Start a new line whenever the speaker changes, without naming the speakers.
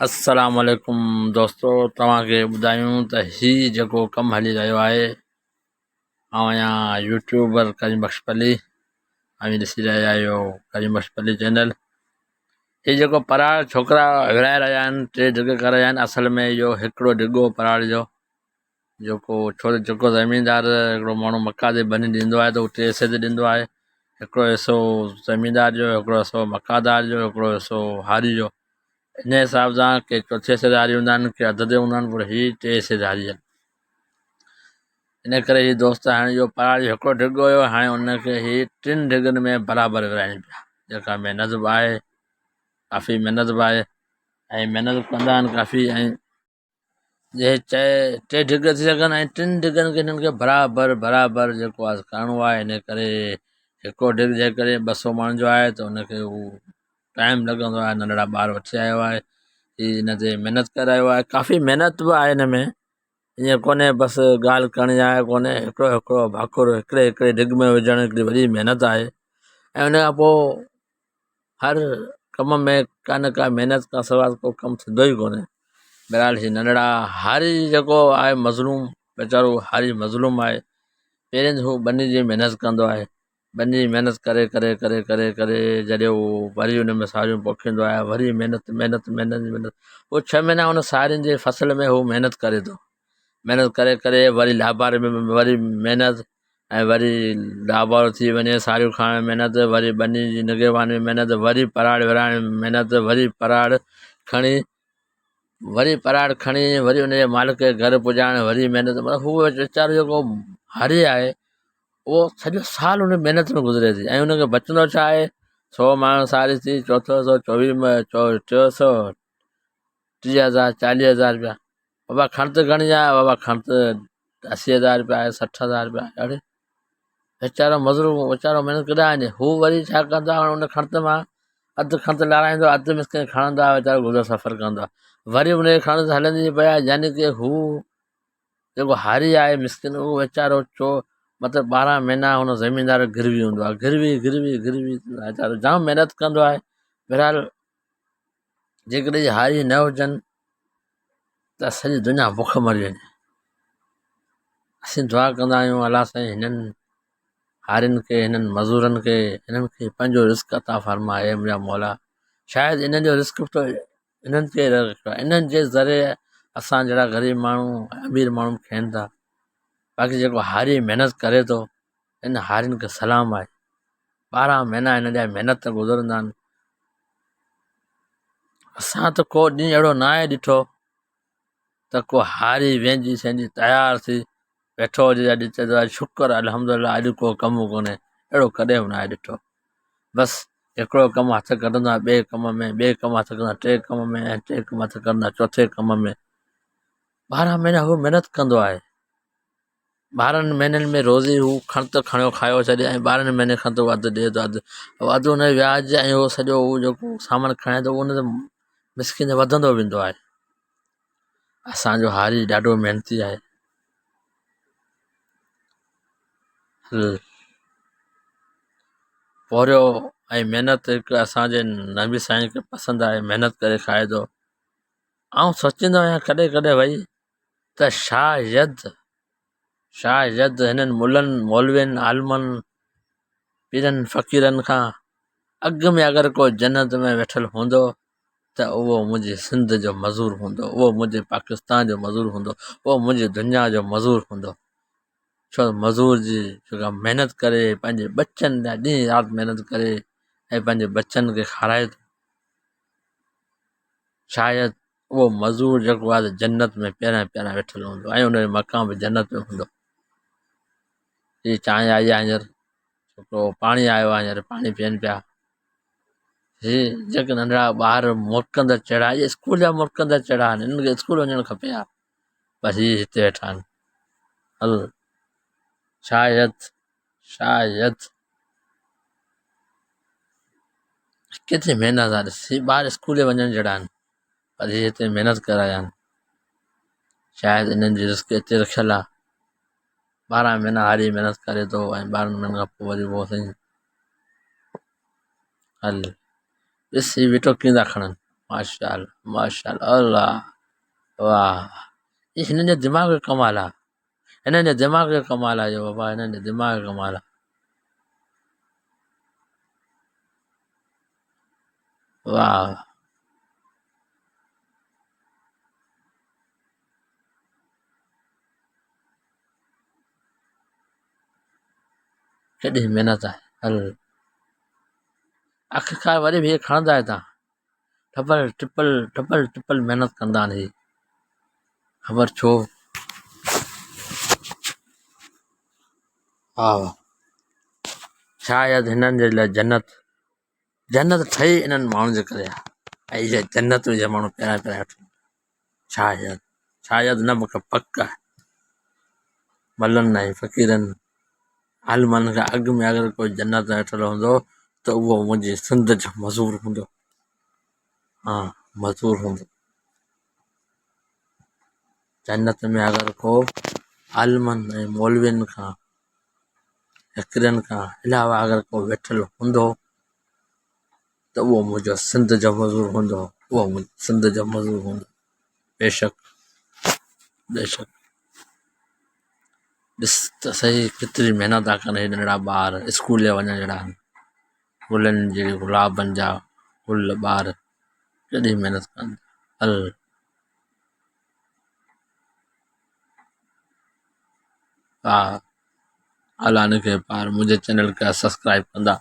السلام عليڪم دوستو توهان کي ٻڌايون ته هي جيڪو ڪم هلي رهيو آهي آئون آهيان يوٽيوبر ڪريم بخش پلي اوهين ڏسي رهيا آهيو ڪريم بخش پلي چينل هي جيڪو پراڙ ڇوڪرا ورهائي رهيا آهن ٽي ڍڳ ڪري رهيا آهن اصل ۾ اهو هڪڙو ڍڳو پراڙ جو جيڪو ڇو ته جيڪو زميندار هڪڙو ماڻهو مقاطي ٻني ڏيندو آهي ته هو ٽي حصي تي ڏيندو آهي هڪڙو حصو زميندار جو هڪڙو حصو مقادار جو هڪڙو حصو هاري جو ان حساب سان ڪي چوٿين حصي تي هاري هوندا آهن ڪي اڌ تي هوندا آهن پر هي ٽي حصي تي هاري آهن ان ڪري هي دوست هاڻي اهو پراڙ جو هڪڙو ڍڳ هيو هاڻي ان کي هي ٽن ڍڳن ۾ برابر ورهائين پيا جيڪا محنت به آهي ڪافي محنت به آهي ۽ محنت به ڪندا آهن ڪافي ۽ جي چئي ٽي ڍڳ ٿي سگهن ۽ ٽن ڍڳن کي هنن کي برابر برابر جيڪو آهي ڪرڻو آهي ان ڪري هڪڙو ڍڳ جي ڪري ٻه سؤ ماڻهن جو آهي ته ان کي هو ٽائيم لڳندو آهي ننڍڙا ٻار وٺي آيو آهي هي هن تي محنت ڪري رهيو آهي ڪافي محنت به آهي هن ۾ ائين ڪونهي بس ڳالهه ڪرڻي آهي ڪونهي هڪڙو هڪڙو ڀاڪر هڪڙي هڪڙي ڍڳ ۾ وجهڻ هڪڙي وڏي محنت آهي ۽ ان کان پوءِ هر ڪم ۾ ڪا نه ڪا محنت کان سواءِ ڪو ڪم ٿيندو ئي ڪونهي بهرحال هي ننڍڙا هاري جيڪو آهي مظلوم ويچارو هاري مظلوم آهي پهرين ته هو ٻني جي محنت ڪندو آهي ٻني جي محنت ڪري ڪري ڪري ڪري ڪري جڏهن هو وري ان ۾ ساريون پوکيندو آهي وري محنت محنت محنت محنت پوءِ ڇهه مهينا ان سارين جي فصل ۾ هو محنت ڪري ٿو محنت ڪري ڪري وري لاباري ۾ وري محنت ۽ وري لابارو ٿي وڃي ساريون کڻڻ ۾ محنت وري ٻني جي نگهباني ۾ محنت وري پراڙ ورهائڻ ۾ محنت وري پراڙ کڻي وري پراڙ کڻي وري ان جي مالڪ جي گهر پڄائڻ وري محنت مطلب هو ويچارو جيڪو هاري آهي اهو سڄو سال ان محنت ۾ گذري ٿي ۽ ان کي بچندو ڇا آهي سو ماڻهو ساري ٿي چوٿو سو چوويهه ٽيون سو ٽيهه هزار چاليهه هزار رپيا بابا کڻت گهڻي آهي بابا کڻت اسي هزار رپيا آهي 60 هزار رپيا آهي اڙي ويچارو مزور ويچارو محنت ڪڏا وڃي هو وري ڇا ڪندو آهي ان کڻت مان اڌ کڻت لارائيندو آهي اڌ مسڪين کڻندو آهي ويچارو گذر سفر ڪندو آهي وري ان جي کڻت هلندي پئي آهي يعني ڪي هو جيڪو هاري آهي مسڪين اهو ويچارو چو مطلب 12 مهينا هن زميندار گروي هوندو آهي گروي گروي گروي ويچارو جام محنت ڪندو آهي بهرحال جيڪڏهن هاري نه هجن ته سڄي دنيا بک مري وڃي. اسين دعا ڪندا آهيون الله سائين هنن هارين کي هنن مزورن کي هنن کي پنهنجو رزق عطا فرمائي اي منهنجا مولا شايد انهن جو رزق به انهن تي رکيو آهي انهن جي ذريعي اسان جهڙا غريب ماڻهو امير ماڻهو کائن ٿا باقي جيڪو هاري محنت ڪري ٿو ان هارين کي سلام آهي 12 مهينا هن جا محنت تي گذرندا آهن اسان ته ڪو ڏينهن اهڙو نه آهي ڏٺو ته ڪو هاري وينجهي سينجهي تيار ٿي ويٺو هجي اڄ چئي ٿو شڪر الحمد لله اڄ ڪو ڪم ڪونهي اهڙو ڪڏهن به نه آهي ڏٺو بس هڪڙو ڪم هٿ ڪڍندو آهي ٻئي ڪم ۾ ٻئي ڪم هٿ ڪڍندو آهي ٽي ڪم ۾ ۽ ٽي ڪم هٿ ڪڍندو آهي چوٿين ڪم ۾ 12 مهينا هو محنت ڪندو آهي 12 مهينن ۾ روزي هو کڻت کڻيو کايو ڇڏي ۽ 12 مهيني کان ٿو اڌ ڏئي ٿو اڌ اڌ ان جو وياج ۽ اهو سڄو هو جيڪو سامان کڻي ٿو ان تي مسڪين وڌندو ويندو آهي اسانجو هاري ڏاڍو محنتي آهي پورهيو ۽ محنت هڪ اسانجي نبي سائين کي پسند آهي محنت ڪري کائي ٿو آئون سوچيندو آهيان ڪڏهن ڪڏهن ڀئي ته شايد شايد هنن ملن، مولوين، عالمن، پيرن فقيرن کان اڳ ۾ اگر ڪو جنت ۾ ويٺل هوندو ته اهو منهنجي سنڌ جو مزور هوندو، اهو منهنجي پاڪستان جو مزور هوندو، اهو منهنجي دنيا جو مزور هوندو. ڇو ته مزور جي جيڪا محنت ڪري پنهنجي ٻچن لاء ڏينهن رات محنت ڪري ۽ پنهنجي ٻچن کي کارائي ٿو. شايد اهو مزور جيڪو آهي جنت ۾ پهريان پهريان ويٺل هوندو ۽ ان جو مقام به جنت ۾ هوندو. هي چانهه آئي آهي هينئر ڇوڪرو پاڻي آيو آهي هينئر پاڻي پيئن پيا. هي جيڪي ننڍڙا ٻار مرڪندڙ چهرا اهي اسڪول جا مرڪندڙ چهرا آهن انهن کي اسڪول وڃڻ کپي ها پر هي هتي ويٺا آهن. هل شايد شايد ڪيتري محنت آهي ڏس هي ٻار اسڪول وڃڻ جهڙا آهن پر هي هتي محنت ڪري رهيا آهن شايد انهن جي رزق هتي رکيل آهي 12 مهينا هاري محنت ڪري ٿو ۽ 12 مهينن کان پوء وري اهو سائين هل ڏس هي وٽو ڪيئن ٿا کڻن. ماشاءالله ماشاءالله الله واه هي هنن جي دماغ جو ڪمال آ هنن جي دماغ جو ڪمال آ اهو بابا هنن جي دماغ جو ڪمال آ. واه ڪيڏي محنت آهي هل آخرڪار وري به هي کڻندا هتان ڊبل ٽرپل ڊبل ٽرپل محنت ڪندا آهن هي خبر ڇو ها شايد هنن جي لاء جنت جنت ٺهي انهن ماڻهن جي ڪري آهي ۽ اها جنت ۾ جا ماڻهو پهريان پهريان ويٺا شايد شايد نه مونکي پڪ آهي ملن ۽ فقيرن عالمن کان اڳ ۾ اگر ڪوئي جنت ۾ ويٺل هوندو ته اهو منهنجي سنڌ جو مزور هوندو ها مزور هوندو جنت ۾ اگر ڪو عالمن ۽ مولوين کان فقيرن کان علاوه اگر ڪو ويٺل هوندو ته اهو منهنجو سنڌ جو مزور هوندو اهو منهنجو سنڌ جو مزور هوندو بيشڪ بيشڪ ڏس ته سهي ڪيتري محنت ٿا ڪن هي ننڍڙا ٻار اسڪول وڃڻ جهڙا آهن گلن جي گلابن جا گل ٻار ڪيڏي محنت ڪن ٿا هل ها الله نگهبان منهنجي چينل کي سبسڪرائب ڪندا.